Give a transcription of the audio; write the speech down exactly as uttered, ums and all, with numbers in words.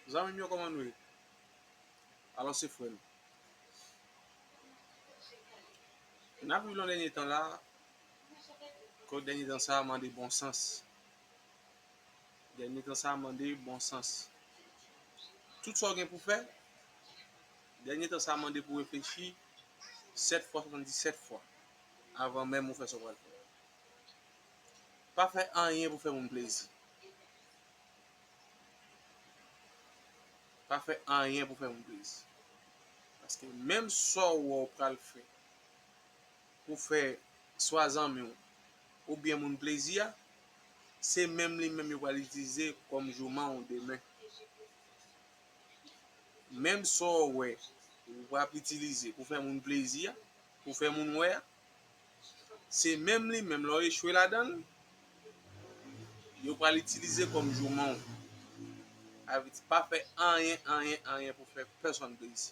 Zanmi m yo, kòman nou ye? Alò, se frè m. N ap viv nan dènye tan la, ke dènye tan sa a mande bon sans. Dènye tan sa a mande bon sans. Tout sa w gen pou fè, dènye tan sa a mande pou reflechi sèt fwa, swasanndisèt fwa, avan menm ou fè sa w pral fè. Pa fè anyen pou fè moun plezi. Pa fè anyen pou fè moun plezi. Paske menm sa w wè w pral fè pou fè swa zanmi w oubyen moun plezi a, se menm li menm yo pral itilize kòm jouman w demen. Menm sa w wè w ap itilize pou fè moun plezi a, pou fè moun wè a, se menm li menm lè w echwe ladan l, yo pral itilize kòm jouman w. Sa vle di pa fè anyen, anyen, anyen pou fè pèsonn plezi.